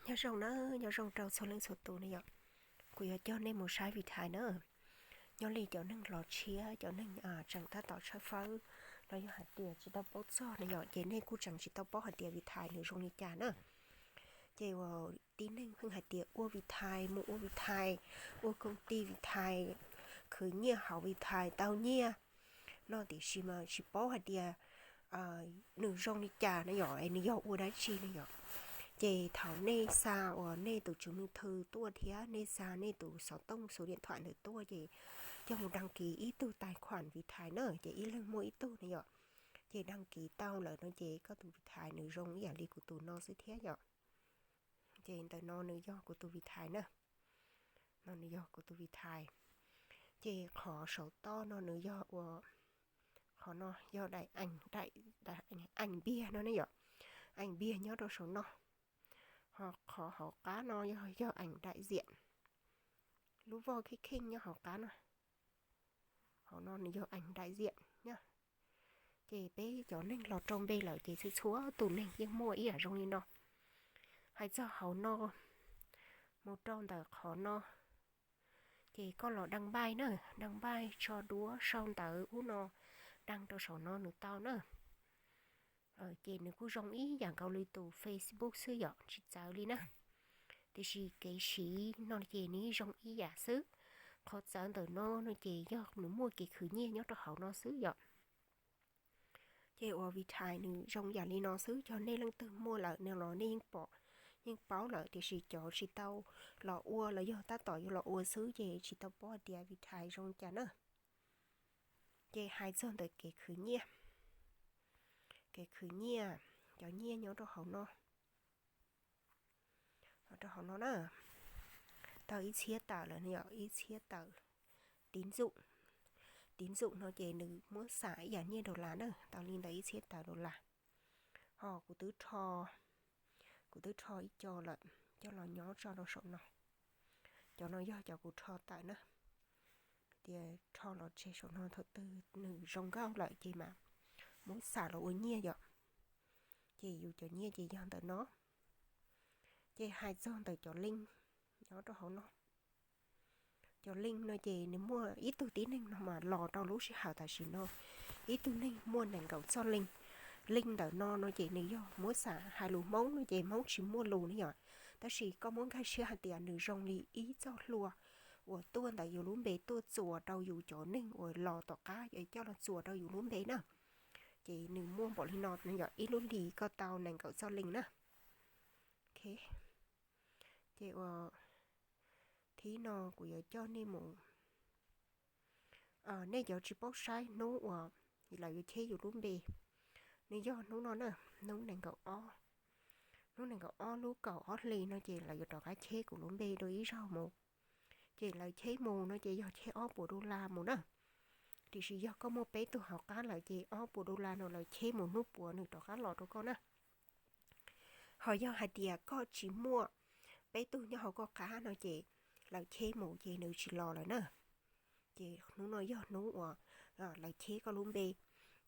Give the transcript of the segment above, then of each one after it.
Nyob zoo na, nyob zoo rau txhua leej txhua tus na yom. Kuv yuav coj nej mus saib Vitae na. Nyob li cov neeg los tshiab, cov neeg tseem tab tom tshawb fawb, los yog hais tias tsis tau paub txog na yom, ces nej kuj tseem tsis tau paub hais tias Vitae nws zoo li cas na. Ces uas tib neeg pheej hais tias ua Vitae, mus ua Vitae, ua koom tij Vitae, khwv nyiaj hauv Vitae tau nyiaj no, tiam sis mas tsis paub hais tias nws zoo li cas na yom, es nws yog ua dab tsi na yom. Ces thaum nej xa uas nej tus chứng minh thư tuaj thiab nej xa nej tus xov tooj số điện thoại ntawd tuaj ces coj mus đăng ký ib tug tài khoản Vitae na, ces ib leeg muaj ib tug na yom. Ces đăng ký tau lawm no ces koj tus Vitae nws zoo ib yam li kuv tus no xwb thiab yom. Ces ntawm no nws yog kuv tus Vitae na. No nws yog kuv tus Vitae. Ces qhov saum toj no nws yog ua, qhov no yog daim ees, daim ees npiag no ne yom. Ees npiag nyob rau saum no. Ho qhov hauv qab no yog, yog ảnh đại diện. Lub voj kheej kheej nyob hauv qab no. Hauv no nws yog ảnh đại diện na. Ces peb cov neeg los rau npe lawm ces txhua txhua tus neeg yeej muaj ib yam zoo li no. Hais txog hauv no mus rau ntawm qhov no, ces koj los đăng bài na, đăng bài tso duab sau ntawv ub no, đăng rau saum no nws tau na. Ces nws kuj zoo ib yam nkaus li tus Facebook xwb yom, tsis txawv li na. Tiam sis kev siv no ces nws zoo ib yam xwb. Qhov txawv ntawm no no ces yog nws muaj kev khwv nyiaj nyob rau hauv no xwb yom. Ces uas Vitae nws zoo yam li no xwb, yog nej leej twg muaj lawm no los nej yeej pom, yeej paub lawm, tiam sis cov tsis tau los ua los yog tab tom yuav los ua xwb ces tsis tau paub hais tias Vitae zoo cas na. Ces hais txog ntawm kev khwv nyiaj, kev khwv nyiaj, cov nyiaj nyob rau hauv no, rau hauv no na, tau ib txhiab tawm lawm no yom, ib txhiab tawm tín dụng. Tín dụng no ces nws muab xam ib yam nyiaj dollar na, tau li ntawd ib txhiab tawm dollar. Ho kuv twb rho, kuv twb rho ib co lawm coj los nyob tso rau saum no. Cov no yog cov kuv rho tawm na. Tias rho los tseg saum no, thaum twg nws zoo nkauj lawm ces mam muab xam los ua nyiaj yom. Ces yus cov nyiaj ces yog ntawm no. Ces hais txog ntawm cov link nyob rau hauv no. Cov link no ces nws muaj ib tug tib neeg no mas los rau lub sij hawm tam sim no ib tug neeg muaj nees nkaum txoj link. Link ntawm no no ces nws yog muab xam hais lus Hmoob no ces Hmoob tsis muaj lus ne yom. Tab sis koj muab nkag siab hais tias nws zoo li ib txoj hlua uas tuaj ntawm yus lub npe tuaj txuas rau yus cov neeg uas los tom qab coj los txuas rau yus lub npe na. Ces nws muaj npaum li no, yog ib lub hlis koj tau nees nkaum txoj link na. Ces uas thib no kuv yuav coj nej mus, nej cov tsis paub saib hnub uas lawv yuav cheb yus lub npe, nws yog hnub no na, hnub nees nkaum ob, hnub nees nkaum ob lub kaum ob hlis no ces lawv yuav rov qab cheb kuv lub npe dua ib zaug mus. Ces lawv cheb mus no ces yog cheb ob puas dollar mus na. Tiam sis yog koj muaj peb tug hauv qab lawm ces ob puas dollar no lawv cheb mus hnub puav nws rov qab los rau koj na. Ho yog hais tias koj tsis muaj peb tug nyob hauv koj qab no ces lawv cheb mus ces nws tsis los lawm na. Ces hnub no yog hnub uas lawv cheb koj lub npe.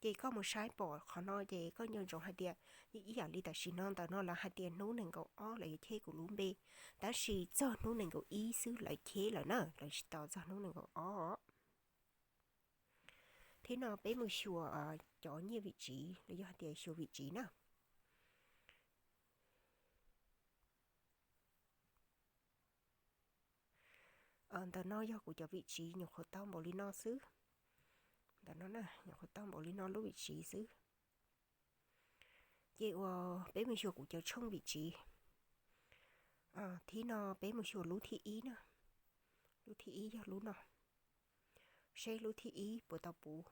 Ces koj mus saib pom qhov no ces koj nco ntsoov hais tias ib yam li tam sim no ntawm no lawv hais tias hnub nees nkaum ob lawv yuav cheb kuv lub npe, tab sis txog hnub nees nkaum ib xwb lawv cheb lawm na, lawv tsis tos txog hnub nees nkaum ob. Thib no peb mus xyuas cov nyiaj vim tsiv los yog hais tias xyuas vim tsiv na. Ntawm no yog kuv cov vim tsiv nyuam qhuav tau npaum li no xwb. Ntawm no na, nyuam qhuav tau npaum li no lub vim tsiv xwb. Ces uas peb mus xyuas kuv cov tshooj vim tsiv. Thib no peb mus xyuas lub thib ib na. Lub thib ib yog lub no. Seb lub thib ib puas tau puv.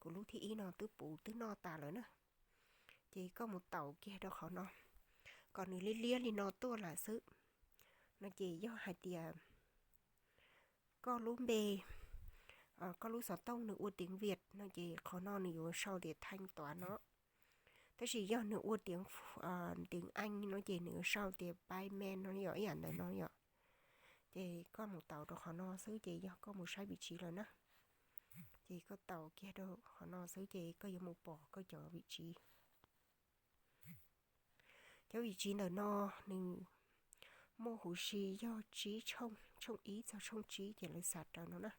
Kuv lub thib ib no twb puv twb noj tas lawm na. Ces koj mus taus kiag rau qhov no, kom nws liab liab li no tuaj lawm xwb. No ces yog hais tias koj lub npe, koj lub xov tooj nws ua tiếng Việt no ces qhov no nws yuav sau tias thanh toán no. Tab sis yog nws ua tiếng, tiếng Anh no ces nws yuav sau tias payment no yom, ib yam ntawm no yom. Ces koj mus taus rau qhov no xwb ces yog koj mus saib vim tsiv lawm na. Ces koj taus kiag rau qhov no xwb ces koj yuav mus pom koj cov vim tsiv. Cov vim tsiv ntawm no nws muaj huv si yog tsib tshooj, tshooj ib txog tshooj tsib ces lawv xav raws no na.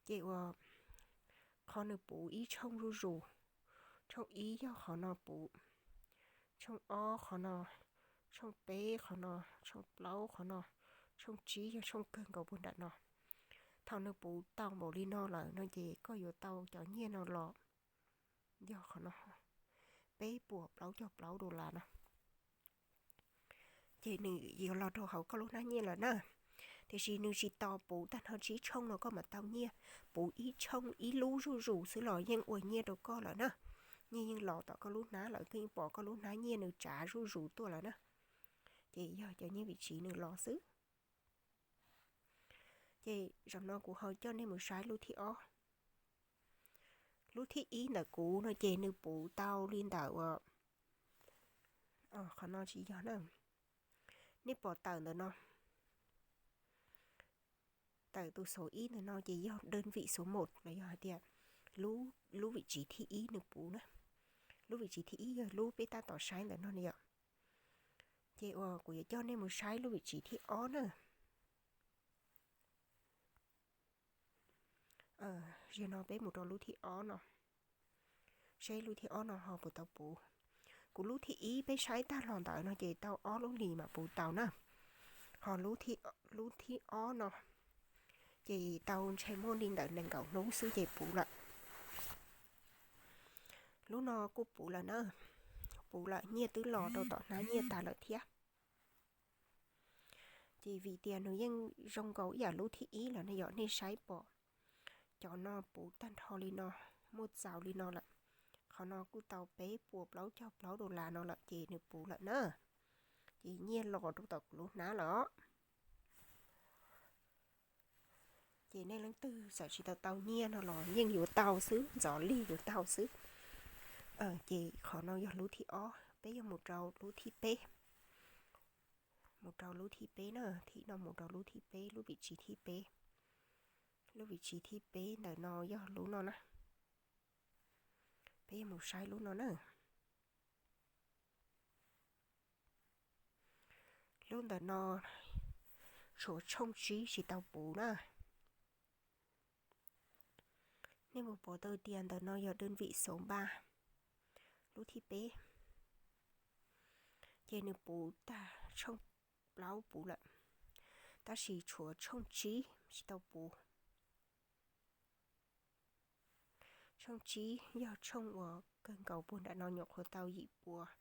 Ces uas qhov nws puv ib tshooj zuj zus, tshooj ib yog qhov no puv, tshooj ob qhov no, tshooj peb qhov no, tshooj plaub qhov no, tshooj tsib yog tshooj kawg nkaus puag nram no. Thaum nws puv tau npaum li no lawm no ces koj yuav tau cov nyiaj no los yog qhov no, peb puas plaub caug plaub dollar no. Ces nws yuav los rau hauv koj lub hnab nyiaj lawm na. Tiam sis nws tsis tos puv tag nrho tsib tshooj no koj mam tau nyiaj. Puv ib tshooj ib lub zuj zus xwb los yeej ua nyiaj rau koj lawm na. Nyiaj yeej los tom koj lub hnab lawm, koj yeej pom koj lub hnab nyiaj nws tsav zuj zus tuaj lawm na. Ces yog cov nyiaj vim tsiv nws los xwb. Ces zaum no kuv ho coj nej mus saib lub thib ob. Lub thib ib ntawm kuv no ces nws puv tau li ntawm uas, qhov no tsis yog na. Nej pom tawm ntawm no, tawm tus xov ib ntawm no ces yog đơn vị số một los yog hais tias lub, lub vim tsiv thib ib nws puv na. Lub vim tsiv thib ib yog lub peb tab tom saib ntawm no na yom. Ces uas kuv yuav coj nej mus saib lub vim tsiv thib ob na. Zaum no peb mus rau lub thib ob no, seb lub thib ob no ho puas tau puv. Kuv lub thib ib peb saib tag los ntawd no ces tau ob lub hlis mam puv tau na. Ho lub thib ob no ces tau ntshe muaj li ntawm nees nkaum hnub xwb ces puv lawm. Lub no kuj puv lawm na, puv lawm, nyiaj twb los rau tom hnab nyiaj tas lawm thiab. Ces vim tias nws yeej zoo nkaus ib yam lub thib ib lawm ne yom, nej saib pom cov no puv tag nrho li no, muaj txaus li no lawm. Qhov no kuj tau peb puas plaub caug plaub dollar no lawm ces nws puv lawm na. Ces nyiaj los rau tom kuv lub hnab lawm os. Ces nej leej twg txawm tsis tau tau nyiaj no los yeej yuav tau xwb, ntxov lig yuav tau xwb. Ces qhov no yog lub thib ob, peb yuav mus rau lub thib peb. Mus rau lub thib peb na, thib no mus rau lub thib peb, lub vim tsiv thib peb. Lub vim tsiv thib peb ntawm no yog lub no na. Peb yuav mus saib lub no na. Lub ntawm no tshuav tshooj tsib tsis tau puv na. Nej puas pom tau tias ntawm no yog đơn vị số ba, lub thib peb. Ces nws puv tag tshooj plaub puv lawm, tab sis tshuav tshooj tsib tsis tau puv. Tshooj tsib yog tshooj uas kawg nkaus puag nram no nyuam qhuav tau yim puas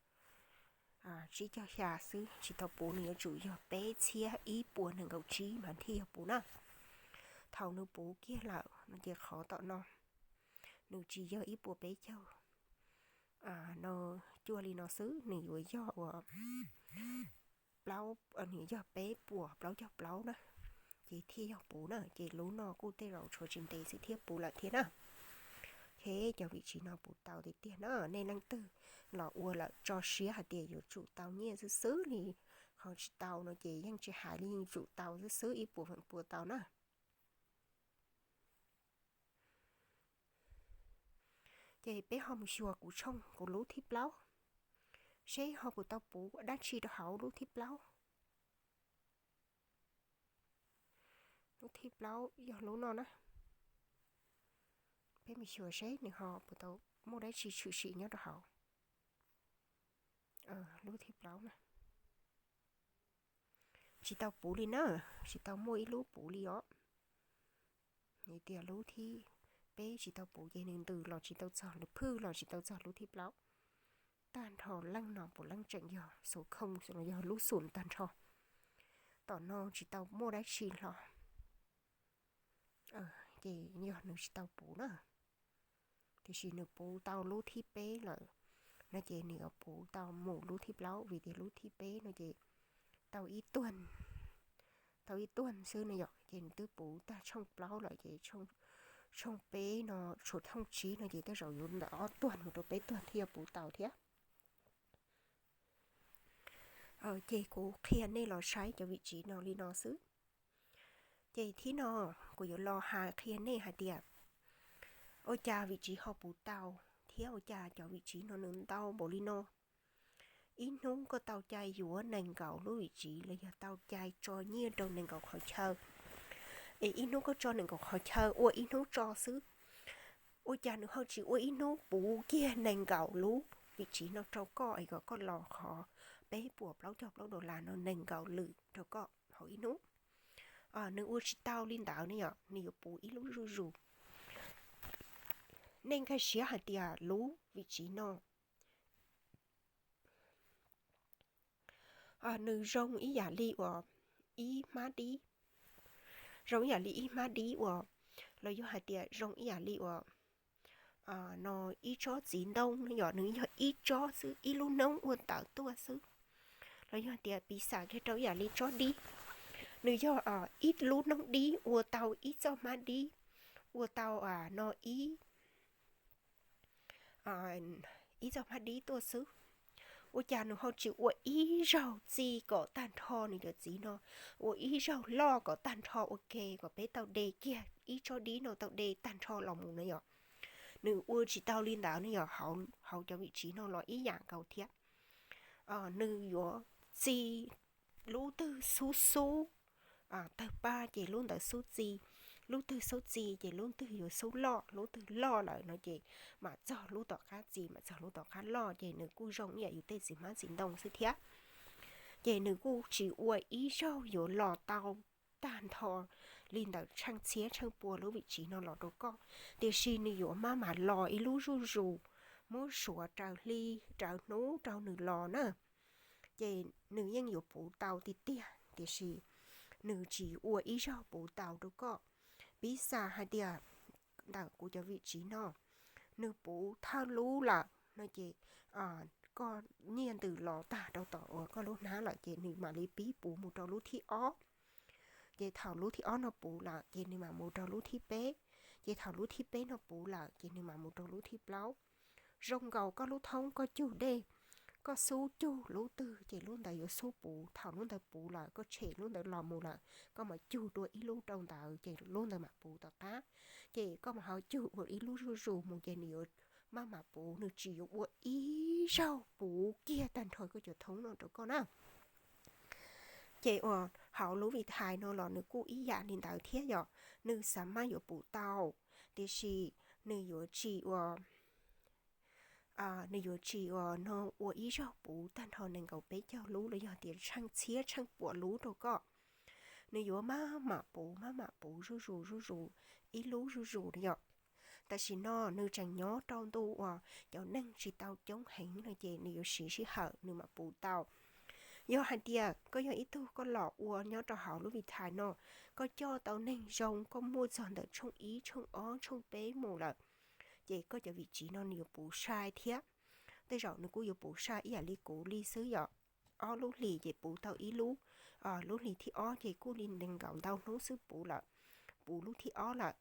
tsib caug xya xwb tsis tau puv, nws yuav tsum yog peb txhiab ib puas nees nkaum tsib mas thiaj yog puv na. Thaum nws puv kiag lawm no ces qhov tom no nws tsis yog ib puas peb caug no cuaj li no xwb, nws yuav yog uas plaub, nws yog peb puas plaub caug plaub na, ces thiaj yog puv na. Ces lub no kuj tej zaum tshuav tsis ntev xwb thiaj puv lawm thiab na. Ces cov vim tsiv no puv tau tiag tiag na, nej leej twg los ua lawm tso siab hais tias yuav tsum tau nyiaj xwb xwb li, qhov tsis tau no ces yeej tsis hais li, yeej tsum tau xwb xwb, ib puas feem pua tau na. Ces peb ho mus xyuas kuv tshooj, kuv lub thib plaub, seb ho puas tau puv dab tsi rau hauv lub thib plaub. Lub thib plaub yog lub no na. Peb mus xyuas seb nws ho puas tau muaj dab tsi tshwm sim nyob rau hauv lub thib plaub na. Tsis tau puv li na, tsis tau muaj ib lub puv li os. Hais tias lub thib peb tsis tau puv ces nws ntws los tsis tau txog, nws phwj los tsis tau txog lub thib plaub. Tag nrho leej no puav leej tseem yog xov khooj, yog lub xum tag nrho. Tom no tsis tau muaj dab tsi hlo, ces yog nws tsis tau puv na. Tiam sis nws puv tau lub thib peb lawm no ces nws yuav puv tau mus lub thib plaub, vim tias lub thib peb no ces tau ib tuag, tau ib tuag xwb no yom, ces nws twb puv tag tshooj plaub lawm ces tshooj peb no tshuav tshooj tsib no ces tej zaum yuav ntawm ob tuag mus rau peb tuag thiaj puv tau thiab. Ces kuv qhia nej los saib cov vim tsiv no li no xwb. Ces thib no kuv yuav los hais qhia nej hais tias ua cas vim tsiv ho puv tau thiab ua cas cov vim tsiv no nws ntau npaum li no. ib hnub koj tau cai yuav nees nkaum lub vim tsiv los yog tau cai tso nyiaj rau nees nkaum qhov chaw, es ib hnub koj tso nees nkaum qhov chaw ua ib hnub tso xwb, ua cas nws ho tsis ua ib hnub puv kiag nees nkaum lub vim tsiv no rau koj es kom koj los qhov peb puas plaub caug plaub dollar no nees nkaum lwm rau koj hauv ib hnub? Nws ua tsis tau li ntawd ne yom, nws yuav puv ib lub zuj zus. Nej nkag siab hais tias lub vim tsiv no nws zoo ib yam li uas ib hmab dib, zoo ib yam li ib hmab dib uas, los yog hais tias zoo ib yam li uas no ib tsob txiv ntoo no yom, nws yog ib tsob xwb, ib lub noob ua tawm tuaj xwb. Los yog tias piv xam kiag rau ib yam li tsob dib, nws yog ib lub noob dib ua tau ib txoj hmab dib, ua tau no ib ib txoj hmab dib tuaj xwb. Ua cas nws ho tsis ua ib zaug txi kom tag nrho nws cov txiv no, ua ib zaug loj kom tag nrho ua ke kom peb tau de kiag ib tsob dib no tau de tag nrho los mus no yom? Nws ua tsis tau li ntawd ne yom, hauv cov vim tsiv no los ib yam nkaus thiab. Nws yuav txi lub twg xub xub tawg paj ces lub ntawd xub txi, lub twg xub txi ces lub twg yuav xub loj, lub twg loj lawm no ces mam txog lub tom qab txi, mam txog lub tom qab loj, ces nws kuj zoo ib yam yus tej txiv hmab txiv ntoo xwb thiab. Ces nws kuj tsis ua ib zaug yuav los tau tag nrho li ntawm tsheej txhiab tsheej pua lub vim tsiv no los rau koj, tiam sis nws yuav maj mam los ib lub zuj zus, muab suav raws hli raws hnub rau nws los na. Ces nws yeej yuav puv tau tiag tiag, tiam sis nws tsis ua ib zaug puv tau rau koj. Piv xam hais tias ntawm kuv cov vim tsiv no, nws puv thawj lub lawm no ces koj nyiaj ntws los tag rau tom uas koj lub hnab lawm ces nws mam li pib puv mus rau lub thib ob. Ces thaum lub thib ob no puv lawm ces nws mam mus rau lub thib peb, ces thaum lub thib peb no puv lawm ces nws mam mus rau lub thib plaub. Zoo nkaus koj lub thoob koj cug dej, koj xub cug lub twg ces lub ntawd yuav xub puv, thaum lub ntawd puv lawm koj tshem lub ntawd los mus lawm, koj mam cug dua ib lub rau ntawd ces lub ntawd mam puv tom qab. Ces koj mam ho cug ua ib lub zuj zus mus ces nws yuav maj mam puv, nws tsis yuav ua ib zaug puv kiag tag nrho koj cov thoob no rau koj na. Ces uas hauv lub vim thais no los nws kuj ib yam li ntawd thiab yom, nws xav maj yuav puv tau, tiam sis nws yuav tsis ua nws yuav tsis ua no ua ib zaug puv tag nrho nees nkaum peb caug lub los yog tias tsheej txhiab tsheej pua lub rau koj. Nws yuav maj mam puv maj mam puv zuj zus zuj zus, ib lub zuj zus yom. Tam sim no nws tseem nyob rau ntu uas cov neeg tsis tau coob heev no ces nws yuav siv sij hawm nws mam puv tau. Yog hais tias koj yog ib tug koj los ua nyob rau hauv lub vim thais no, koj coj tau neeg zoo, koj muaj txog ntawm tshooj ib tshooj ob tshooj peb mus lawm, ces koj cov vim tsiv no nws yuav puv sai thiab. Tej zaum nws kuj yuav puv sai ib yam li kuv li xwb yom. Ob lub hlis ces puv tau ib lub, lub hlis thib ob ces kuj li nees nkaum ntau hnub xwb puv lawm, puv lub thib ob lawm.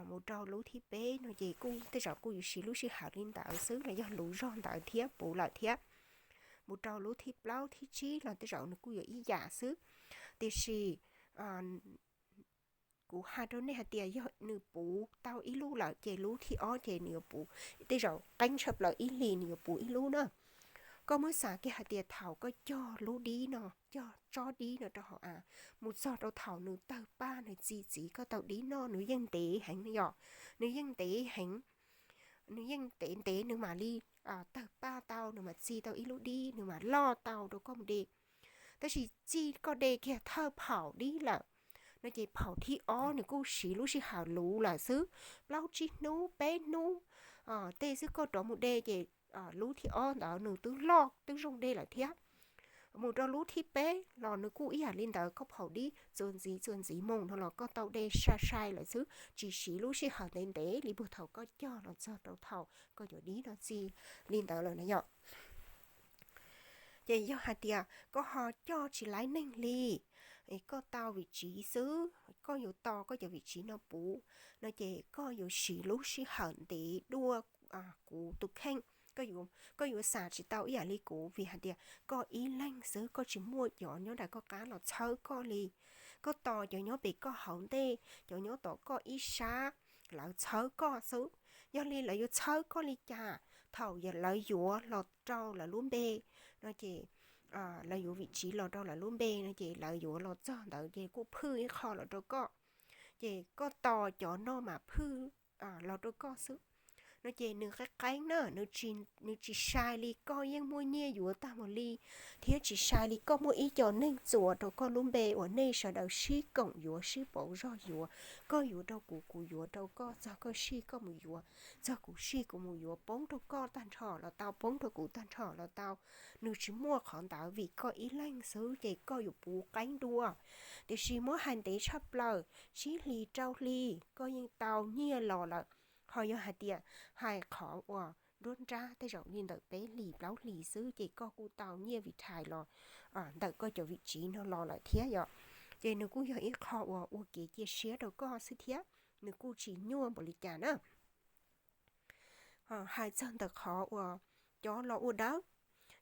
Mus rau lub thib peb no ces kuj tej zaum kuj yuav siv lub sij hawm li ntawd xwb los yog lub zog ntawd thiab puv lawm thiab. Mus rau lub thib plaub thib tsib los tej zaum nws kuj yuav ib yam xwb. Tiam sis kuv hais rau nej hais tias yog nws puv tau ib lub lawm ces lub thib ob ces nws yuav puv, tej zaum qeeb tshaj plaws ib hlis nws yuav puv ib lub na. Koj muab xav kiag hais tias thaum koj cog lub dib no, cog tsob dib no rau hauv av, mus txog rau thaum nws tawg paj nws txi txiv koj tau dib noj, nws yeej ntev heev yom, nws yeej ntev heev. Nws yeej ntev ntev nws mam li tawg paj tau, nws mam txi tau ib lub dib, nws mam loj tau rau koj mus de. Tab sis txij koj de kiag thawj phaum dib lawm no ces phaum thib ob nws kuj siv lub sij hawm luv lawm xwb, plaub tsib hnub peb hnub tej xwb koj rov mus de ces lub thib ob ntawd nws twb loj twb zoo de lawm thiab. Mus rau lub thib peb los nws kuj ib yam li ntawd, koj phaum dib txuas ntxiv txuas ntxiv mus no los koj tau de sai sai lawm xwb, tsis siv lub sij hawm ntev ntev li puag thaum koj cog los txog rau thaum koj cov dib no txi li ntawd lawm na yom. Ces yog hais tias koj ho coj tsis laib neeg li, koj tau vim tsiv xwb, koj yuav tos koj cov vim tsiv no puv no ces koj yuav siv lub sij hawm ntev dua kuv tus kheej. Koj yuav xav tsis tau ib yam li kuv vim hais tias koj ib leeg xwb, koj tsis muaj cov nyob nram koj qab los txhawb koj li. Koj tos cov nyob pem koj hauv ntej, cov nyob tom koj ib sab, lawv txhawb koj xwb. Yog li lawv yuav txhawb koj li cas? thaum lawv yuav los rau lawv lub npe no ces lawv yuav vim tsiv los rau lawv lub npe no ces lawv yuav los txog ntawd ces kuj phwj ib qho los rau koj, ces koj tos cov no mam phwj los rau koj xwb no ces nws qeeb qeeb na, nws tsis sai li koj yeej muaj nyiaj yuav tag mus li, thiab tsis sai li koj muaj ib co neeg txuas rau koj lub npe uas nej sawv daws sib koom yuav sib pauv zog yuav, koj yuav rau kuv, kuv yuav rau koj, txog koj sij koj mus yuav, txog kuv sij kuv mus yuav, poob rau koj tag nrho los tau, poob rau kuv tag nrho los tau. Nws tsis muaj qhov ntawd vim koj ib leeg xwb ces koj yuav puv qeeb dua. Tiam sis muab hais ntev tshaj plaws tsib hli rau hli koj yeej tau nyiaj los lawm. Ho yog hais tias hais qhov uas nruab nrab tej zaum li ntawm peb hlis plaub hlis xwb ces koj kuj tau nyiaj vim rhais los ntawm koj cov vim tsiv no los lawm thiab yom. Ces nws kuj yog ib qho uas ua kev cia siab rau koj xwb thiab, nws kuj tsis nyuaj npaum li cas na. Hais txog ntawm qhov uas cov los ua dawb,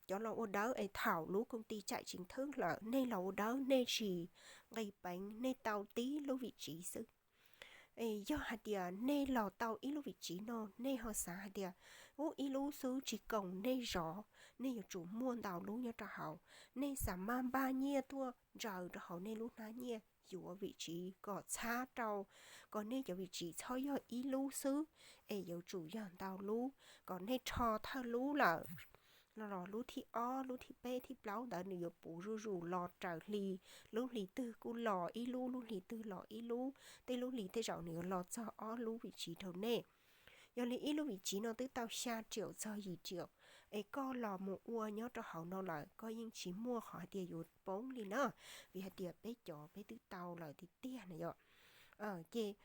cov los ua dawb es thaum lub koom ti tsaim tseev thwb lawm nej los ua dawb nej tsis nqis peev, nej tau tib lub vim tsiv xwb. Es yog hais tias nej los tau ib lub vim tsiv no nej ho xav hais tias ub ib lub xwb tsis koom nej zov, nej yuav tsum muaj ntau lub nyob rau hauv, nej xav maj npaj nyiaj tuaj ntsaws rau hauv nej lub hnab nyiaj yuav vim tsiv kom txhab rau, kom nej cov vim tsiv txhob yog ib lub xwb, es yuav tsum yog ntau lub, kom nej rho thawj lub lawm los lub thib ob, lub thib peb, thib plaub ntawd nws yuav puv zuj zus los raws hli, lub hli twg kuj los ib lub, lub hli twg los ib lub, tej lub hli tej zaum nws yuav los txog ob lub vim tsiv rau nej. Yog li ib lub vim tsiv no twb tau xya riaum txog yim riaum, es koj los mus ua nyob rau hauv no lawm koj yeej tsis muaj qhov hais tias yuav poob li na, vim hais tias peb cov peb twb tau lawm tiag tiag na yom. Ces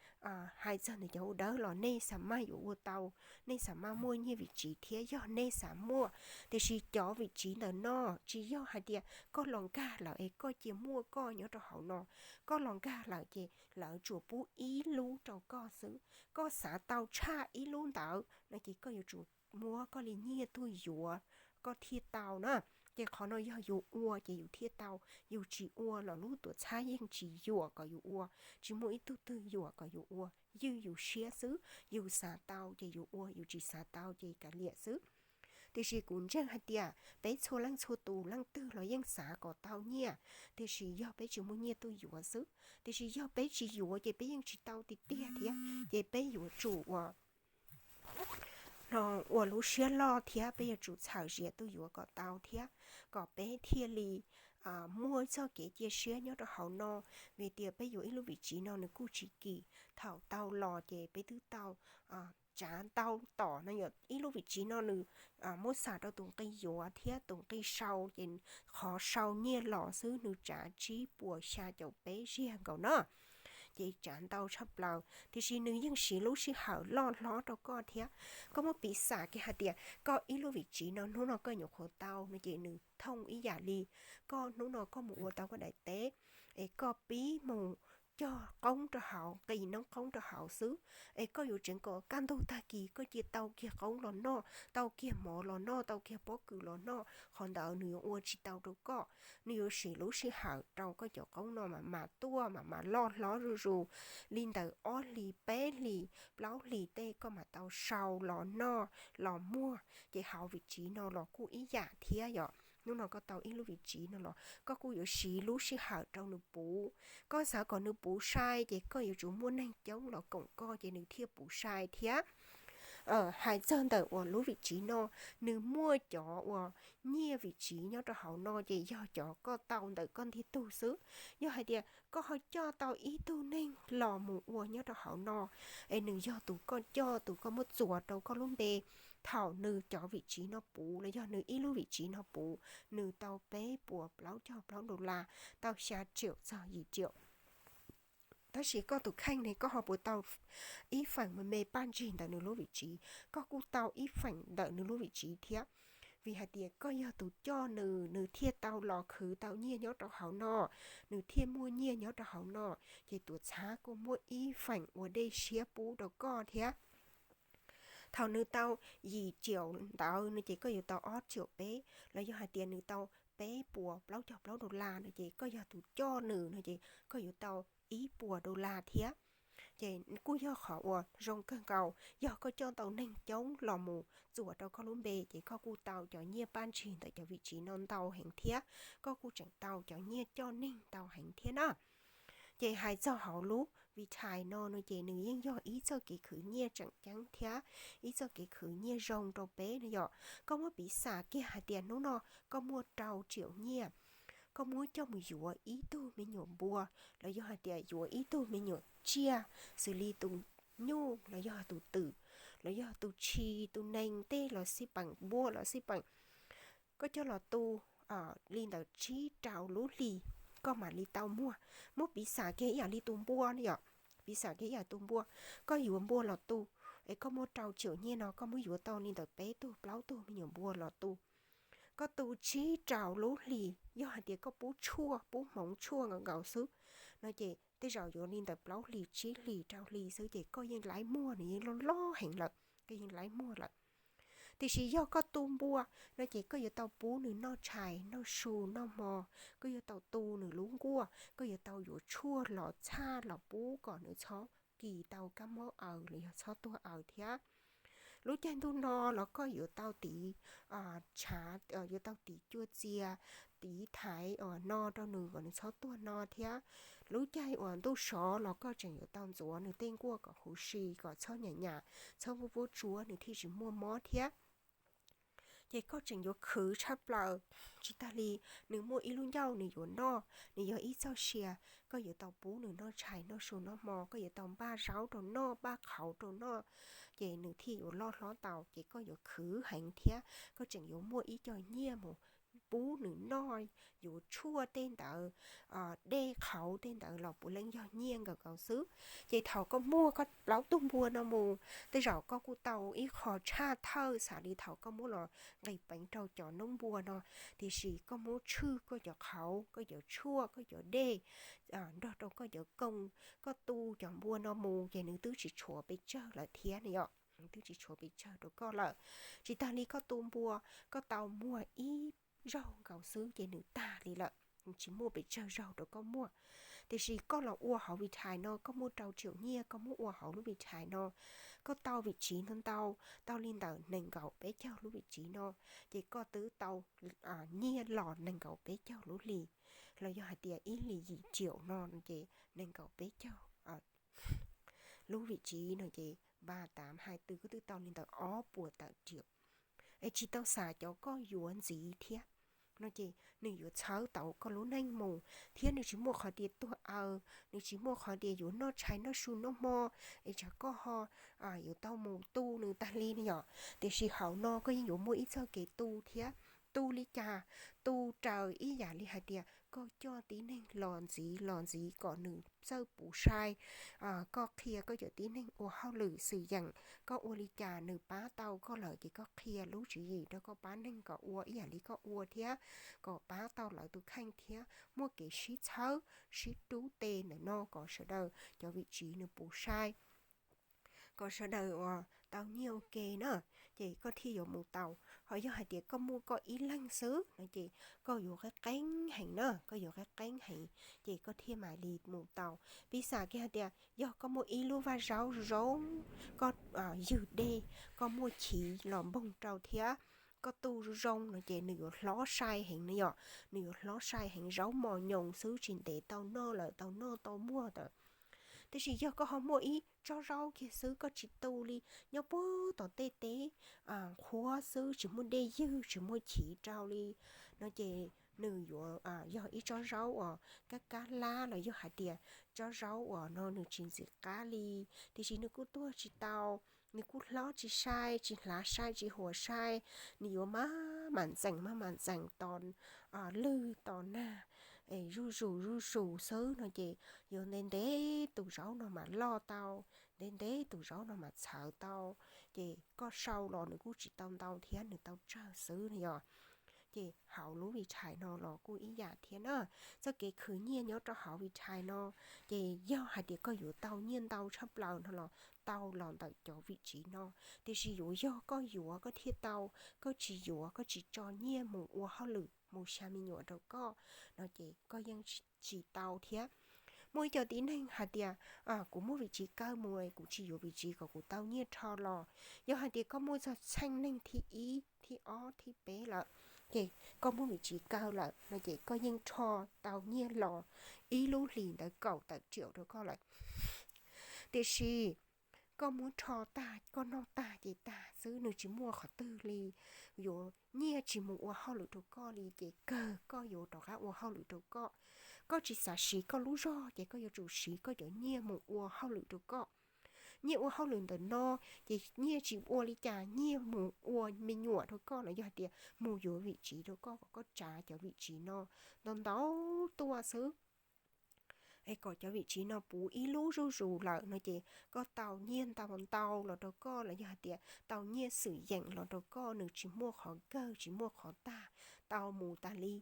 hais txog ntawm cov ua dawb los nej xav maj yuav ua tau, nej xav maj muaj nyiaj vim tsiv thiab yog nej xav muaj, tiam sis cov vim tsiv ntawm no tsis yog hais tias koj los nkag lawm es koj cia muaj koj nyob rau hauv no. Koj los nkag lawm ces lawv tsuas pub ib lub rau koj xwb, koj xav tau tshaj ib lub ntawd no ces koj yuav tsum muab koj li nyiaj tuaj yuav koj thiaj tau na. Ces qhov no yog yus ua ces yus thiaj tau, yus tsis ua los lub tuam txhab yeej tsis yuam kom yus ua, tsis muaj ib tug twg yuam kom yus ua, ywj yus siab xwb, yus xav tau ces yus ua, yus tsis xav tau ces kav liam xwb. Tiam sis kuv ntseeg hais tias peb txhua leej txhua tus leej twg los yeej xav kom tau nyiaj, tiam sis yog peb tsis muaj nyiaj tuaj yuav xwb. Tiam sis yog peb tsis yuav ces peb yeej tsis tau tiag tiag thiab, ces peb yuav tsum ua, ua lub siab loj thiab peb yuav tsum txhawm zias tuaj yuav kom tau thiab, kom peb thiaj li muaj txoj kev cia siab nyob rau hauv no. Vim tias peb yuav ib lub vim tsiv no nws kuj tsis kim, thaum tau los ces peb twb tau tsav ntau tom no yom. Ib lub vim tsiv no nws muab xam rau tus nqi yuav thiab tus nqi sau, ces qhov sau nyiaj los xwb nws tsav tsib puas xya caum peb ziag nkaus no, ces tsav ntau tshaj plaws. Tiam sis nws yeej siv lub sij hawm loj hlob rau koj thiab. Koj muab piv xam kiag hais tias koj ib lub vim tsiv no hnub no koj nyuam qhuav tau no ces nws thooj ib yam li koj hnub no koj mus ua tau koj daim teb, es koj pib mus cog qoob rau hauv, nqis noob qoob rau hauv xwb, es koj yuav tseev kom kaj ntug tag kis koj cia tau kiag qoob los noj, tau kiag mov los noj, tau kiag pob kws los noj, qhov ntawd nws yuav ua tsis tau rau koj. Nws yuav siv lub sij hawm rau koj cov qoob no mam mam tuaj mam mam loj hlob zuj zus li ntawm ob hlis peb hlis plaub hlis tej koj mam tau sau los noj los muag. Ces hauv vim tsiv no los kuj ib yam thiab yom. Hnub no koj tau ib lub vim tsiv no los koj kuj yuav siv lub sij hawm rau nws puv. Koj xav kom nws puv sai ces koj yuav tsum muaj neeg coob los koom koj ces nws thiaj puv sai thiab. Hais txog ntawm uas lub vim tsiv no, nws muaj cov uas nyiaj vim tsiv nyob rau hauv no ces yog cov koj tau ntawm koj ntiag tug xwb. Yog hais tias koj ho coj tau ib tug neeg los mus ua nyob rau hauv no, es nws yog tus koj coj, tus koj muab txuas rau koj lub npe, thaum nws cov vim tsiv no puv los yog nws ib lub vim tsiv no puv, nws tau peb puas plaub caug plaub dollar, tau xya riaum txog yim riaum. Tab sis koj tus kheej ne koj ho puas tau ib feem me me paj ntsig ntawm nws lub vim tsiv? Koj kuj tau ib feem ntawm nws lub vim tsiv thiab. Vim hais tias koj yog tus coj nws, nws thiaj tau los khwv tau nyiaj nyob rau hauv no, nws thiaj muaj nyiaj nyob rau hauv no, ces tuam txhab kuj muab ib feem ua dej siab pub rau koj thiab. Thaum nws tau yim riaum ntawd no ces koj yuav tau ob riaum peb, los yog hais tias nws tau peb puas plaub caug plaub dollar no ces koj yog tus coj nws no ces koj yuav tau ib puas dollar thiab. Ces kuj yog qhov uas zoo kawg nkaus, yog koj coj tau neeg coob los mus txuas rau koj lub npe ces koj kuj tau cov nyiaj paj ntsig ntawm cov vim tsiv no ntau heev thiab, koj kuj tseem tau cov nyiaj coj neeg ntau heev thiab na. Ces hais txog hauv lub vim tsiv no no ces nws yeej yog ib txoj kev khwv nyiaj tseem ceeb thiab ib txoj kev khwv nyiaj zoo rau peb no yom. Koj muab piv xam kiag hais tias hnub no koj muaj rau tsiaum nyiaj, koj muab coj mus yuav ib tug me nyuam npua, los yog hais tias yuav ib tug me nyuam tsiaj, xws li tus nyuj los yog tus twm, los yog tus tshis tus nees tej los xij peem, npua los xij peem, koj coj los tu li ntawm tsib rau lub hlis, koj mam li tau muag. Muab piv xam kiag ib yam li tus npua no yom, piv xam kiag ib yam tus npua, koj yuav npua los tu, es koj muaj rau tsiaum nyiaj no koj muab yuav tau li ntawm peb tug plaub tug me nyuam npua los tu. Koj tu tsib rau lub hlis, yog hais tias koj pub tshuaj pub hmoov tshuaj nkaus nkaus xwb no ces tej zaum yuav li ntawm plaub hlis tsib hlis rau hlis xwb ces koj yeej laib muag, nws yeej loj loj heev lawm, koj yeej laib muag lawm. Tiam sis yog koj tu npua no ces koj yuav tau pub nws noj tshais noj su noj hmo, koj yuav tau tu nws lub nkuaj, koj yuav tau yuav tshuaj los txhaj los pub kom nws txhob kis tau kab mob aws los yog txhob tuag aws thiab. Lub caij ntuj no los koj yuav tau tiv tshav, yuav tau tiv cua txia, tiv thaiv uas no rau nws kom nws txhob tuag no thiab. Lub caij uas ntuj sov los koj tseem yuav tau ntxuav nws tej nkuaj kom huv si, kom txhob nyam nyam, txhob vuab vuab tsuab nws thiaj tsis muaj mob thiab. Ces koj tseem yuav khwv tshaj plaws. Tsis tag li, nws muaj ib lub ncauj nws yuav noj, nws yog ib txoj sia, koj yuav tau pub nws noj tshais noj su noj hmo, koj yuav tau npaj zaub rau noj npaj qhauv rau noj, ces nws thiaj yuav loj hlob tau. Ces koj yuav khwv heev thiab koj tseem yuav muaj ib co nyiaj mus pub nws noj, yuav tshuaj tej ntawd, dej qhauv tej ntawd los puav leej yog nyiaj nkaus nkaus xwb. Ces thaum koj muag koj plaub tug npua no mus, tej zaum koj kuj tau ib qho tshaj thawj xws li thaum koj muab los nqis peev rau cov noob npua no, tiam sis koj muab tshwj koj cov qhauv, koj cov tshuaj, koj cov dej, nrog rau koj cov kooj, koj tu cov npua no mus ces nws twb tsis tshuav pes tsawg lawm thiab ne yom, nws twb tsis tshuav pes tsawg rau koj lawm. Tsis tag li koj tu npua, koj tau muag ib zaug nkaus xwb ces nws tag li lawm, nws tsis muaj pes tsawg zaug rau koj muag. Tiam sis koj los ua hauv vim tsiv no, koj muaj rau tsiaum nyiaj, koj muab ua hauv lub vim tsiv no, koj tau vim tsiv ntau ntau, tau li ntawm nees nkaum peb caug lub vim tsiv no, ces koj twb tau nyiaj los nees nkaum peb caug lub hlis, los yog hais tias ib hlis yim tsiaum no ces nees nkaum peb caug lub vim tsiv no ces npaj tav hais twg koj twb tau li ntawm ob puas tawm tsiaum. Es tsis tau xam cov koj yuav ntxiv thiab no ces nws yuav txhawb tau koj lub neej mus thiab nws tsis muaj qhov tias tuag aws, nws tsis muaj qhov tias yuav noj tshais noj su noj hmo, es tsam koj ho yuav tau mus tu nws tag li ne yom. Tiam sis hauv no koj yeej yuav muaj ib txoj kev tu thiab. Tu li cas? Tu raws ib yam li hais tias koj coj tib neeg los ntxiv los ntxiv kom nws txawj puv sai. Koj qhia koj cov tib neeg ua hauj lwm xwm yeem, koj ua li cas nws pab tau koj lawm ces koj qhia lub tswv yim rau koj pab neeg kom ua ib yam li koj ua thiab, kom pab tau lawv tus kheej thiab muaj kev sib txhawb sib rub tes ntawm no kom sawv daws cov vim tsiv nws puv sai, kom sawv daws uas tau nyiaj ua ke na, ces koj thiaj yuav mus tau. Ho yog hais tias koj muaj koj ib leeg xwb no ces koj yuav qeeb qeeb heev na, koj yuav qeeb qeeb heev, ces koj thiaj mam li mus tau. Piv xam kiag hais tias yog koj muaj ib lub vaj zaub zoo zoo, koj ywg dej, koj muaj chiv los npoog rau thiab koj tu zoo zoo no ces nws yuav hlob sai heev no yom, nws yuav hlob sai heev, zaub mos nyoos xwb tsis ntev tau noj lawm, tau noj tau muag lawm. Tiam sis yog koj ho muaj ib tsob zaub kiag xwb, koj tsis tu li, nyob puag tom tej teb qhuav xwb, tsis muaj dej ywg, tsis muaj chiv rau li no ces nws yuav yog ib tsob zaub uas kab kab hlab los yog hais tias tsob zaub uas no nws tsis ntxim qab li, tiam sis nws kuj tuag tsis tau, nws kuj hlob tsis sai, tsis hlav sai, tsis huam sai, nws yuav maj mam ntxeem maj mam ntxeem tos lwg tos nag, es zuj zus zuj zus xwb no ces yuav ntev ntev tus zaub no mam loj tau, ntev ntev tus zaub no mam txhawv tau, ces koj sau los nws kuj tsis tau ntau thiab, nws tau tsawg xwb no yom. Ces hauv lub vim tsiv no los kuj ib yam thiab na. Txoj kev khwv nyiaj nyob rau hauv vim tsiv no, ces yog hais tias koj yuav tau nyiaj ntau tshaj plaws no los tau los ntawm cov vim tsiv no, tiam sis yuav yog koj yuav koj thiaj tau, koj tsis yuav koj tsis tso nyiaj mus ua hauj lwm mus xya me nyuam rau koj no ces koj yeej tsis tau thiab. Muaj ib co tib neeg hais tias, kuv muaj vim tsiv kawg mus, kuv tsis yuav vim tsiv kom kuv tau nyiaj rho los. Yog hais tias koj muaj txog txheej neeg thib ib, thib ob, thib peb lawm, ces koj muaj vim tsiv kawg lawm no ces koj yeej rho tau nyiaj los ib lub hlis ntawd kaum tawm tsiaum rau koj lawm. Tiam sis koj muab rho tag, koj noj tag ces tag xwb, nws tsis muaj qhov twg li. Yuav nyiaj tsis mus ua hauj lwm rau koj li, ces kawg koj yuav rov qab ua hauj lwm rau koj. Koj tsis xav siv koj lub zog ces koj yuav tsum siv koj cov nyiaj mus ua hauj lwm rau koj. Nyiaj ua hauj lwm ntawm no, ces nyiaj tsis ua li cas, nyiaj mus ua me nyuam rau koj los yog hais tias mus yuav vim tsiv rau koj, kom koj tsav cov vim tsiv no ntau ntau tuaj xwb. Es kom cov vim tsiv no puv ib lub zuj zus lawm no ces koj tau nyiaj ntau ntau los rau koj los yog hais tias tau nyiaj xwm yeem los rau koj, nws tsis muaj qhov kawg, tsis muaj qhov tag, tau mus tas li.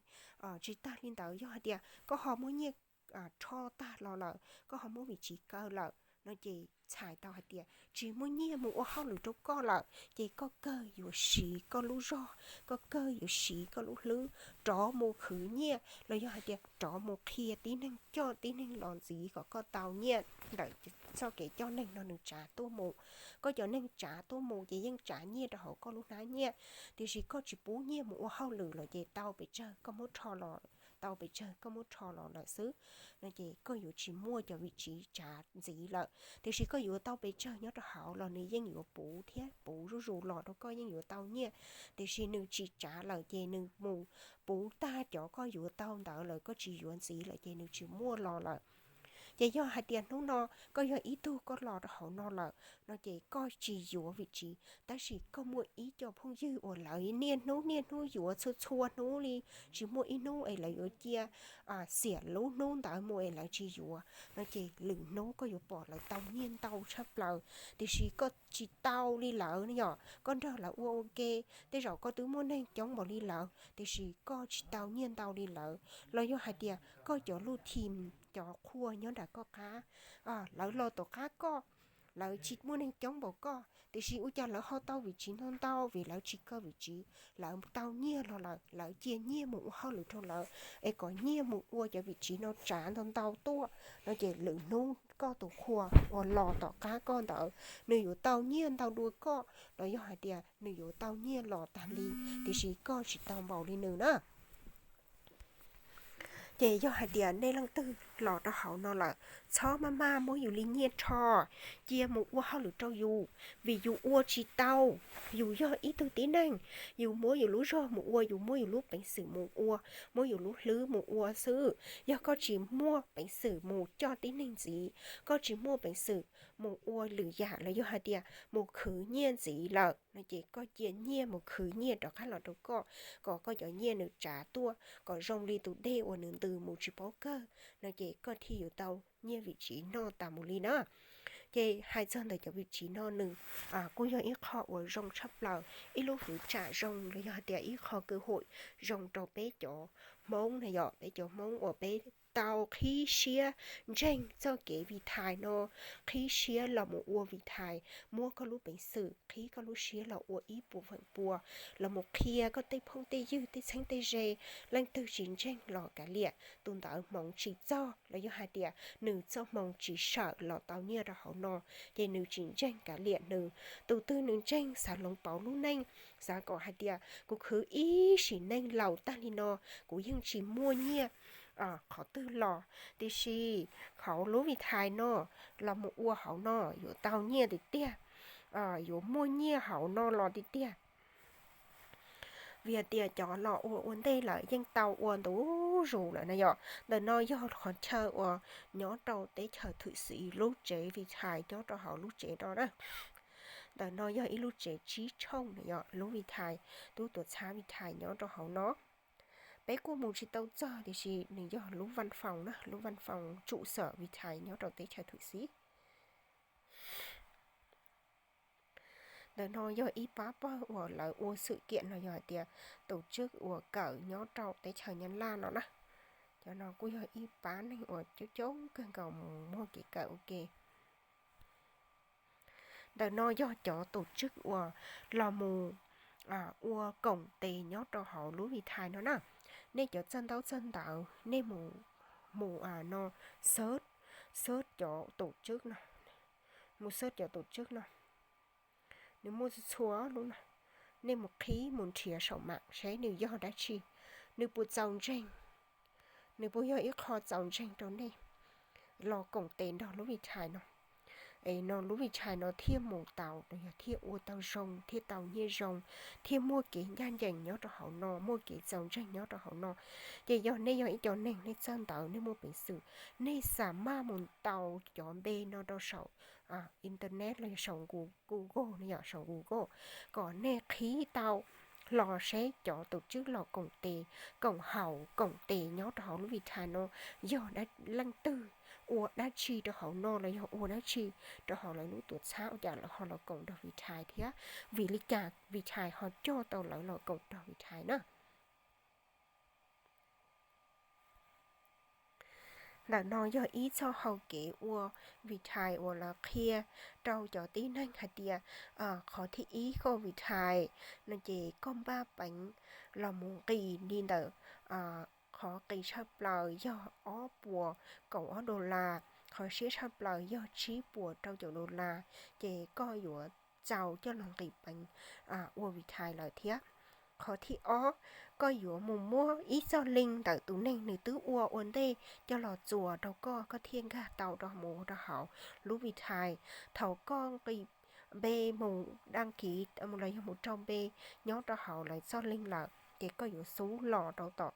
Tsis tag li ntawd, yog hais tias koj ho muab nyiaj rho tag los lawm, koj ho muab vim tsiv kaw lawm no ces txhais tau hais tias tsis muaj nyiaj mus ua hauj lwm rau koj lawm, ces koj kawg yuav siv koj lub zog, koj kawg yuav siv koj lub hlwb rov mus khwv nyiaj los yog hais tias rov mus qhia tib neeg, coj tib neeg los ntxiv kom koj tau nyiaj ntawm txoj kev coj neeg no nws tsav tuaj mus. Koj cov neeg tsav tuaj mus ces yeej tsav nyiaj rau hauv koj lub hnab nyiaj, tiam sis koj tsis pub nyiaj mus ua hauj lwm los ces tau pes tsawg koj muab rho los, tau pes tsawg koj muab rho los lawm xwb no ces koj yuav tsis muaj cov vim tsiv tsav ntxiv lawm. Tiam sis koj yuav tau pes tsawg nyob rau hauv los nws yeej yuav puv thiab puv zuj zus los rau koj, yeej yuav tau nyiaj. Tiam sis nws tsis tsav lawm ces nws mus puv tag cov koj yuav tau ntawd lawm, koj tsis yuav ntxiv lawm ces nws tsis muaj los lawm. Ces yog hais tias hnub no koj yog ib tug koj los rau hauv no lawm no ces koj tsis yuav vim tsiv, tab sis koj muaj ib co phooj ywg uas lawv niaj hnub niaj hnub yuav txhua txhua hnub li, tsis muaj ib hnub es lawv yuav cia xiam lub hnub ntawd mus es lawv tsis yuav no ces lwm hnub koj yuav pom lawv tau nyiaj ntau tshaj plaws, tiam sis koj tsis tau li lawv yom. Koj nrog lawv ua ua ke, tej zaum koj twb muaj neeg coob npaum li lawv tiam sis koj tsis tau nyiaj ntau li lawv, los yog hais tias koj cov luj thim, cov qhua nyob nram koj qab, lawv los tom qab koj, lawv tsis muaj neeg coob npaum koj tiam sis ua cas lawv ho tau vim tsiv ntau ntau, vim lawv tsis kaw vim tsiv, lawv tau nyiaj los lawm, lawv cia nyiaj mus ua hauj lwm rau lawv, es kom nyiaj mus ua cov vim tsiv no tsav ntau ntau tuaj no ces lwm hnub koj tus qhua uas los tom qab koj ntawd nws yuav tau nyiaj ntau dua koj, los yog hais tias nws yuav tau nyiaj los tag li, tiam sis koj tsis tau npaum li nws na. Ces yog hais tias nej leej twg los rau hauv no lawm, txhob maj maj muab yus li nyiaj rho, cia mus ua hauj lwm rau yus, vim yus ua tsis tau. Yus yog ib tug tib neeg, yus muab yus lub zog mus ua, yus muab yus lub peev xwm mus ua, muab yus lub hlwb mus ua xwb. Yog koj tsis muaj peev xwm mus coj tib neeg ntxiv, koj tsis muaj peev xwm mus ua lwm yam los yog hais tias mus khwv nyiaj ntxiv lawm no ces koj cia nyiaj mus khwv nyiaj rov qab los rau koj, kom koj cov nyiaj nws tsav tuaj kom zoo li tus dej uas nws ntws mus tsis paub kawg no ces koj thiaj yuav tau nyiaj vim tsiv noj tas mus li na. Ces hais txog ntawm cov vim tsiv no nws kuj yog ib qho uas zoo tshaj plaws, ib lub hwv tsam zoo los yog hais tias ib qho kws hum zoo rau peb cov Hmoob na yom, peb cov Hmoob uas peb tau qhib siab ntseeg txoj kev vim thais no, qhib siab los mus ua vim thais, muab koj lub peev xwm qhib koj lub siab los ua ib puas feem pua, los mus qhia koj tej phooj tej ywg tej txheeb tej ze, leej twg tsis ntseeg los kav liam, tus ntawd hmoov tsis txog los yog hais tias nws txoj hmoo tsis sawm los tau nyiaj rau hauv no, ces nws tsis ntseeg kav liam nws. Tus twg nws ntseeg xav hloov pauv lub neej, xav kom hais tias kuv khwv ib sim neej laus tag li no kuv yeej tsis muaj nyiaj qhov twg los, tiam sis hauv lub vim thais no los mus ua hauv no yuav tau nyiaj tiag tiag, yuav muaj nyiaj hauv no los tiag tiag. Vim hais tias cov los ua ua ntej lawm yeej tau ua ntu zus lawm na yom. Ntawm no yog qhov chaw uas nyob rau teb chaws Thwm Xiv lub tsev vim thais nyob rau hauv lub tsev no na. Ntawm no yog ib lub tsev tsib tshooj na yom, lub vim thais, tub tuam txhab vim thais nyob rau hauv no. Peb kuj mus tsis tau txog tiam sis nws yog lub vaj foos na, lub vaj foos trụ xom vim thais nyob rau teb chaws Thwm Xiv. Ntawm no yog ib pab pawg uas lawv ua xwm kiam los yog hais tias tus tswb uas kawm nyob rau teb chaws Nyab Laj no na. Cov no kuj yog ib pab neeg uas coob coob kawg nkaus mus muag kev kawm ua ke. Ntawm no yog cov tus tswb uas los mus ua koom tes nyob rau hauv lub vim thais no na. Nej cov txawj ntaub txawj ntawv nej mus, mus no xawb search cov tus tswb no, mus search cov tus tswb no, nws muaj txhua txhua lub no. Nej mus qhib mus nrhiav saum mam seb nws yog dab tsi, nws puas txaus ntseeg, nws puas yog ib qho txaus ntseeg rau nej los koom tes nrog lub Vithai no. Es no lub Vithai no thiaj mus tau los yog thiaj ua tau zoo, thiaj tau nyiaj zoo, thiaj muaj kev ncaj ncees nyob rau hauv no, muaj kev txaus ntseeg nyob rau hauv no. Ces yog nej yog ib co neeg nej txawj ntawv, nej muaj peev xwm, nej xa maj mus tau cov npe no rau saum internet los yog saum Google no, yog saum Google, kom nej qhib tau los seb cov tus tswb los koom tes, koom haum koom tes nyob rau hauv lub Vithai no yog leej twg, ua dab tsi rau hauv no los yog ua dab tsi rau hauv lawv lub tuam txhab ua cas lawv ho los koom nrog Vithai thiab, vim li cas Vithai ho coj tau lawv los koom nrog Vithai na. Ntawm no yog ib txoj hau kev ua Vithai uas lawv qhia rau cov tib neeg hais tias, qhov thib ib koj Vithai no ces koj npaj peev los mus nqis li ntawm, qhov nqis tshaj plaws yog ob puas kaum ob dollar, qhov siab tshaj plaws yog tsib puas rau caum dollar, ces koj yuav txaus coj los nqis peev ua Vithai lawm thiab. Qhov thib ob, koj yuav mus muab ib txoj link ntawm tus neeg nws twb ua ua ntej coj los txuas rau koj, koj thiaj nkag tau rau mus rau hauv lub Vithai. Thaum koj nqis npe mus daj kiv los yog mus rau npe nyob rau hauv lawv txoj link lawm ces koj yuav xub los rau tom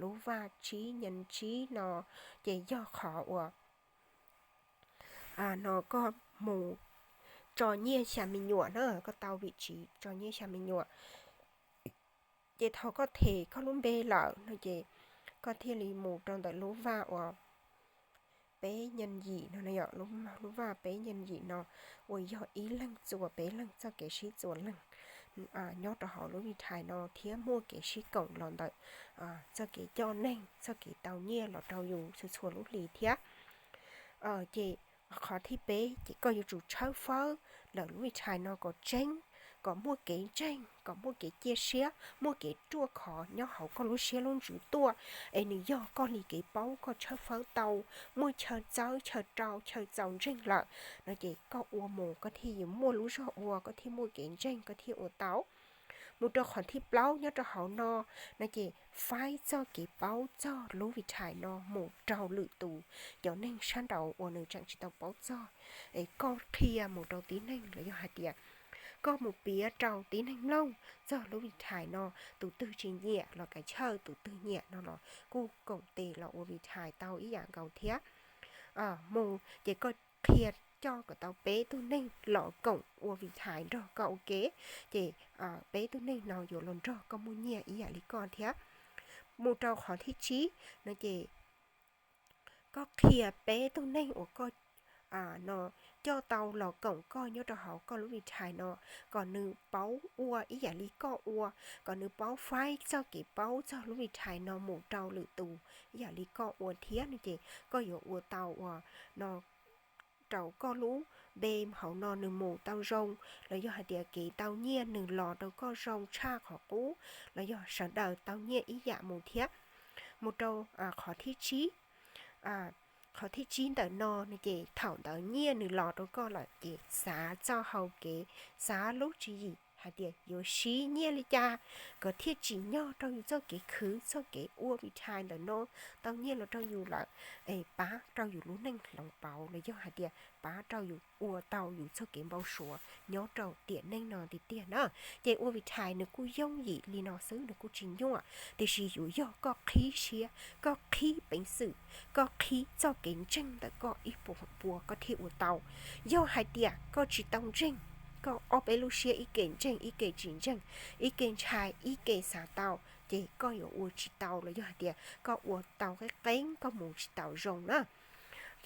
lub vaj tsib nyees tsib no, ces yog qhov uas no koj mus tso nyiaj xya me nyuam na, koj tau vim tsiv tso nyiaj xya me nyuam. Ces thaum koj them koj lub npe lawm no ces koj thiaj li mus rau ntawm lub vaj uas peb nyees yim no, lub vaj peb nyees yim no uas yog ib leeg txuas peb leeg txoj kev sib txuas leeg nyob rau hauv lub Vithai no thiab muaj kev sib koom los ntawm txoj kev coj neeg, txoj kev tau nyiaj los rau yus txhua txhua lub hlis thiab. Ces qhov thib peb ces koj yuav tsum tshawb fawb lawm lub Vithai no kom tseeb, kom muaj kev ntseeg, kom muaj kev cia siab, muaj kev ruaj khov nyob hauv koj lub siab lub ntsws tuaj, es nws yog koj li kev paub, koj tshawb fawb tau, muaj chaw txawb chaw rau chaw txaus ntseeg lawm no ces koj ua mus koj thiaj yuav muaj lub zog ua, koj thiaj muaj kev ntseeg, koj thiaj ua tau. Mus rau qhov thib plaub nyob rau hauv no, no ces faib txoj kev paub txog lub Vithai no mus rau lwm tus, cov neeg sab nraud uas nws tseem tsis tau paub txog. Es koj qhia mus rau tib neeg los yog hais tias koj mus piav rau tib neeg mloog txog lub Vithai no, tus twg tsis nyiam los kav chawj, tus twg nyiam no los kuj koom tes los ua Vithai tau ib yam nkaus thiab. Mus ces koj qhia coj kom tau peb tug neeg los koom ua Vithai nrog koj ua ke, ces peb tug neeg no yuav los nrog koj muaj nyiaj ib yam li koj thiab. Mus rau qhov thib tsib no ces koj qhia peb tug neeg uas koj no coj tau los koom koj nyob rau hauv koj lub Vithai no, kom nws paub ua ib yam li koj ua, kom nws paub faib txoj kev paub txog lub Vithai no mus rau lwm tus ib yam li koj ua thiab no ces koj yuav ua tau uas no rau koj lub npe hauv no nws mus tau zoo, los yog hais tias kev tau nyiaj nws los rau koj zoo tshaj qhov qub, los yog sawv daws tau nyiaj ib yam mus thiab. Mus rau qhov thib tsib, qhov thib tsib ntawm no no ces thaum ntawd nyiaj nws los rau koj lawm ces xav txoj hau kev, xav lub tswv yim hais tias yuav siv nyiaj li cas kom thiaj tsim nyog rau yus txoj kev khwv txoj kev ua Vithai ntawm no tau nyiaj los rau yus lawm, es pab rau yus lub neej hloov pauv los yog hais tias pab rau yus ua tau yus txoj kev npau suav nyob rau tiam neej no tiag tiag na. Ces ua Vithai nws kuj yooj yim li no xwb, nws kuj tsis nyuaj, tiam sis yuav yog koj qhib siab, koj qhib peev xwm, koj qhib txoj kev ntseeg ntawm koj ib puas feem pua koj thiaj ua tau. Yog hais tias koj tsis tau ntseeg, koj ob peb lub siab ib ke ntseeg ib ke tsis ntseeg, ib ke ntshai ib ke xav tau, ces koj yuav ua tsis tau los yog hais tias koj ua tau qeeb qeeb koj mus tsis tau zoo na.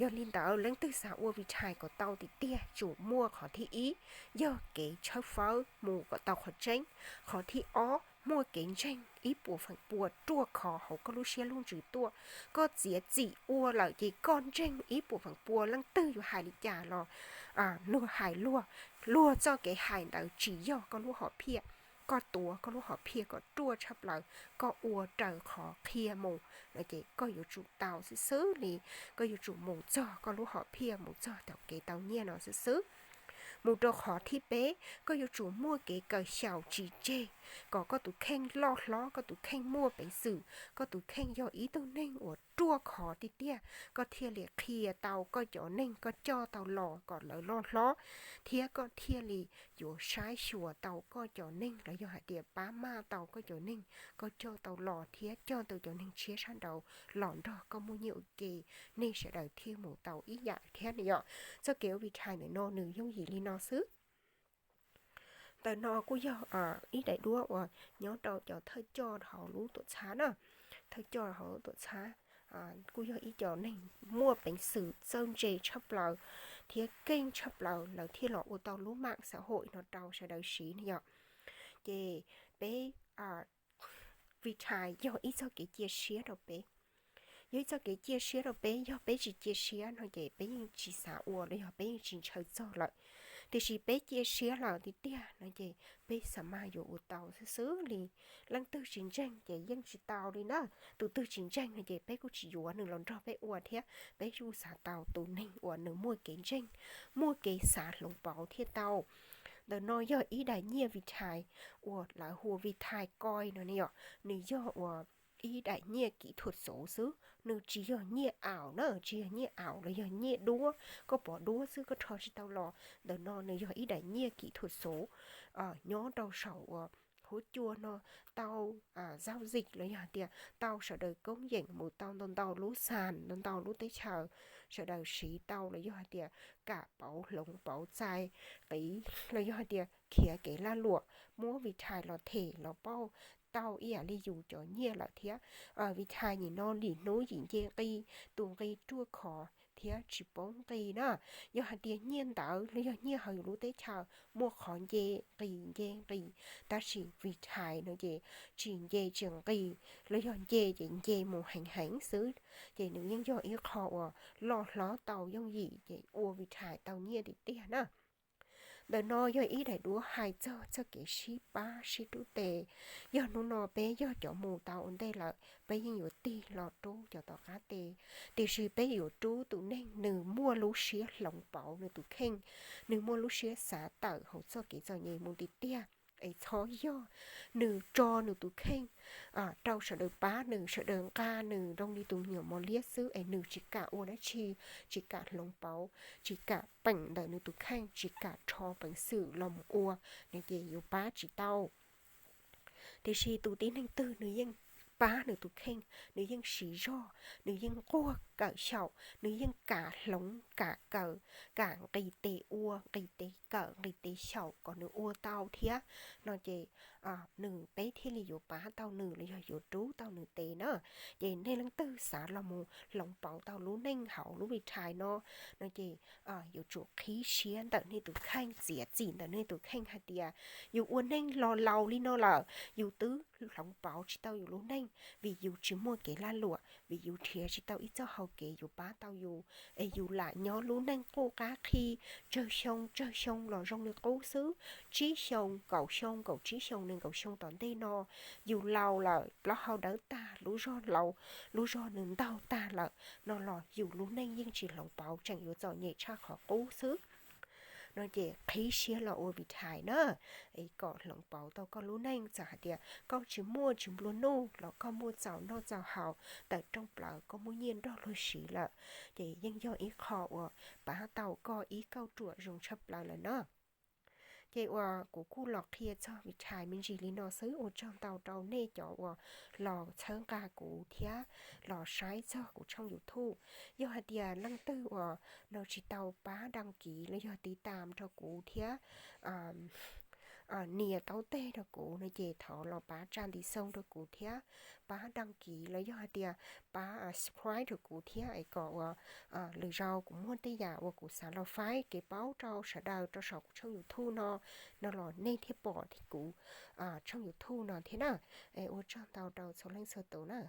Yog li ntawd leej twg xav ua Vithai kom tau tiag tiag tsum muaj qhov thib ib, yog kev tshawb fawb mus kom tau qhov tseeb. Qhov thib ob, muaj kev ntseeg ib puas feem pua ruaj khov hauv koj lub siab lub ntsws tuaj. Koj txiav txim ua lawm ces koj ntseeg ib puas feem pua leej twg yuav hais li cas los luag hais luag, luag txoj kev hais ntawd tsis yog koj lub hom phiaj. koj tuav koj lub hom phiaj kom ruaj tshaj plaws, koj ua raws qhov qhia mus no ces koj yuav tsum tau xwb xwb li. Koj yuav tsum mus txog koj lub hom phiaj, mus txog tom kev tau nyiaj no xwb xwb. Mus rau qhov thib peb, koj yuav tsum muaj kev kawm xyaum tsis tseg kom koj tus kheej loj hlob, koj tus kheej muaj peev xwm, koj tus kheej yog ib tug neeg uas ruaj khov tiag tiag, koj thiaj li qhia tau koj cov neeg koj coj tau los kom lawv loj hlob, thiab koj thiaj li yuav saib xyuas tau koj cov neeg los yog hais tias pab maj tau koj cov neeg koj coj tau los thiab coj tau cov neeg tshiab sab nraud los nrog koj muaj nyiaj ua ke, nej sawv daws thiaj mus tau ib yam thiab no yom. Txoj kev ua retire ntawm no nws yooj yim li no xwb. Ntawm no kuj yog ib daim duab uas nyob rau cov thawj coj hauv lub tuam txhab na. Thawj coj hauv lub tuam txhab kuj yog ib co neeg muaj peev xwm txawj ntse tshaj plaws thiab keej tshaj plaws, lawv thiaj los ua tau lub mam xav hom no rau sawv daws siv no yom. Ces peb retire yog ib txoj kev cia siab rau peb. Yog ib txoj kev cia siab rau peb, yog peb tsis cia siab no ces peb yeej tsis xav ua los yog peb yeej tsis ntshaw txog lawm. Tiam sis peb cia siab lawm tiag tiag no ces peb xav mas yuav ua tau xwb xwb li. Leej twg tsis ntseeg ces yeej tsis tau li na. Tus twg tsis ntseeg no ces peb kuj tsis yuav nws los nrog peb ua thiab, peb kuj xav tau tus neeg uas nws muaj kev ntseeg, muaj kev xav hloov pauv thiaj tau. Ntawm no yog ib daim nyiaj retire uas lawv hu ua retire coin no ne yom. Nws yog uas ib daim nyiaj kỹ thuật số xwb, nws tsis yog nyiaj ảo na, tsis yog nyiaj ảo los yog nyiaj duab koj pov duab xwb koj rho tsis tau los. Ntawm no nws yog ib daim nyiaj kỹ thuật số nyob rau saum uas huab cua no tau giao dịch los yog hais tias tau sawv daws koob yeem mus tau ntau ntau lub xas, ntau ntau lub teb chaws, sawv daws siv tau los yog hais tias kam pauv hloov pauv txais qiv los yog hais tias khiav kev lag luam, muab retire los them los pauj tau ib yam li yus cov nyiaj lawm thiab. Retire nim no lim hnub yim nce nqi, tus nqi ruaj khov thiab tsis poob nqi na. Yog hais tias nyiaj ntawv los yog nyiaj hauv yus lub teb chaws muaj qhov nce nqi nce nqi, tab sis retire no ces tsis nce tsis nqi, los yog nce ces nce mus heev heev xwb. Ces nws yeej yog ib qho uas loj hlob tau yooj yim ces ua retire tau nyiaj tiag tiag na. Ntawm no yog ib daim duab hais txog txoj kev sib pab sib rub tes. Yog hnub no peb yog cov mus tau ua ntej lawm, peb yeej yuav tig los rub cov tom qab tes, tiam sis peb yuav rub tus neeg nws muaj lub siab hloov pauv nws tus kheej, nws muaj lub siab xav tawm hauv txoj kev txom nyem mus tiag tiag. Es txhob yog nws tso nws tus kheej rau sawv daws pab nws, sawv daws nqa nws zoo li tus me nyuam mos liab xwb es nws tsis kam ua dab tsi, tsis kam hloov pauv, tsis kam peem ntawm nws tus kheej, tsis kam rho peev xwm los mus ua, nws ces yuav pab tsis tau. Tiam sis tus tib neeg twg nws yeej pab nws tus kheej, nws yeej siv zog, nws yeej nquag kawm xyaum, nws yeej kam hloov kam kawm, kam nqis tes ua nqis tes kawm nqis tes xyaum kom nws ua tau thiab no ces nws, peb thiaj li yuav pab tau nws los yog yuav rub tau nws tes na. Ces nej leej twg xav los mus hloov pauv tau lub neej hauv lub retire no, no ces yuav tsum qhib siab ntawm nej tus kheej, txiav txim ntawm nej tus kheej hais tias yus ua neej los laus li no lawm, yus twb hloov pauv tsis tau yus lub neej vim yus tsis muaj kev lag luam, vim yus nrhiav tsis tau ib txoj hau kev yuav pab tau yus, es yus lam nyob lub neej quj qab qhi tsawg xyoo tsawg xyoo los zoo li qub xwb. Tsib xyoo, kaum xyoo, kaum tsib xyoo, nees nkaum xyoo tom ntej no yus laus lawm, plaub hau dawb tag, lub zog laus, lub zog nws ntaug tag lawm no los yus lub neej yeej tsis hloov pauv, tseem yuav txom nyem tshaj qhov qub xwb. No ces qhib siab los ua retire na, es kom hloov pauv tau koj lub neej. Txawm hais tias koj tsis muaj tsis nplua nuj los koj muaj txaus noj txaus haus, tawm rooj plaws koj muaj nyiaj nrog luag siv lawm, ces yeej yog ib qho uas pab tau koj ib kauj ruam zoo tshaj plaws lawm na. Ces uas kuv kuj los qhia txog retire me ntsis li no xwb, ua tsaug ntau rau nej cov uas los txhawb nqa kuv thiab los saib txog kuv tshooj YouTube. Yog hais tias leej twg uas no tsis tau pab đăng ký los yog tiv tam rau kuv thiab nias taub teg rau kuv no ces thov los pab tsa ntiv xoo rau kuv thiab pab đăng ký los yog hais tias pab subscribe rau kuv thiab es kom uas lwm zaus kuv muaj tej yam uas kuv xav los faib kev paub rau sawv daws rau saum kuv tshooj YouTube no, no los nej thiaj pom kuv tshooj YouTube no thiab na. Es ua tsaug ntau rau txhua leej txhua tus na.